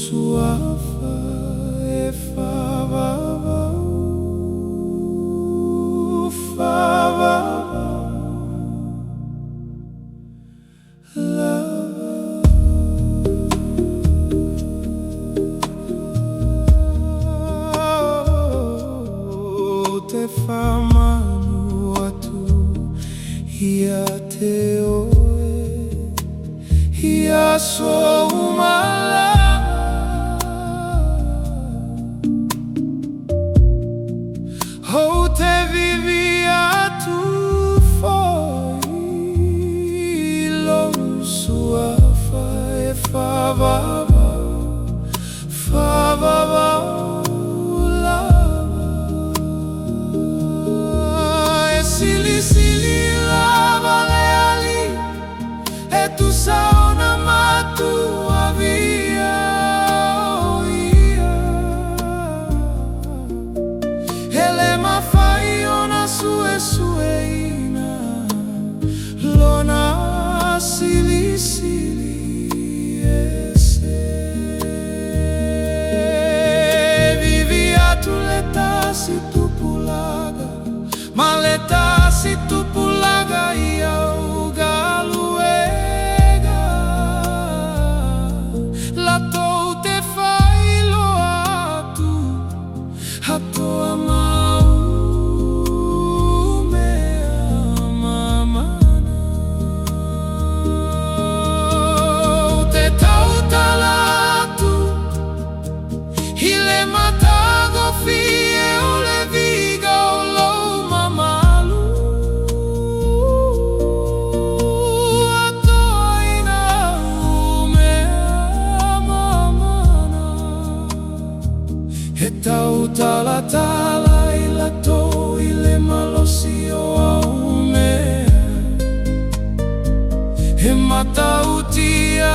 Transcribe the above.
Suafa e faavavau, faavavau lava. Ou te faamanu atu ia te oe i aso uma lava. Ou te vivi atu foi i lou Suafa e faavavau, faavavau lava. E silisili lava le Alii e tusa ona matua viia o Ia. E le mafai ona suesueina Lona silisili ese. E vivi atu le tasi tupulaga ma le tasi tupulaga i au galuega. Latou te faailoa atu atoa ma au mea mamana. Ou te tautala atu i le matagofie o le viiga o lou mamalu, atoa ina au mea mamana. E tautalatala i latou i le malosi o au mea, e matautia.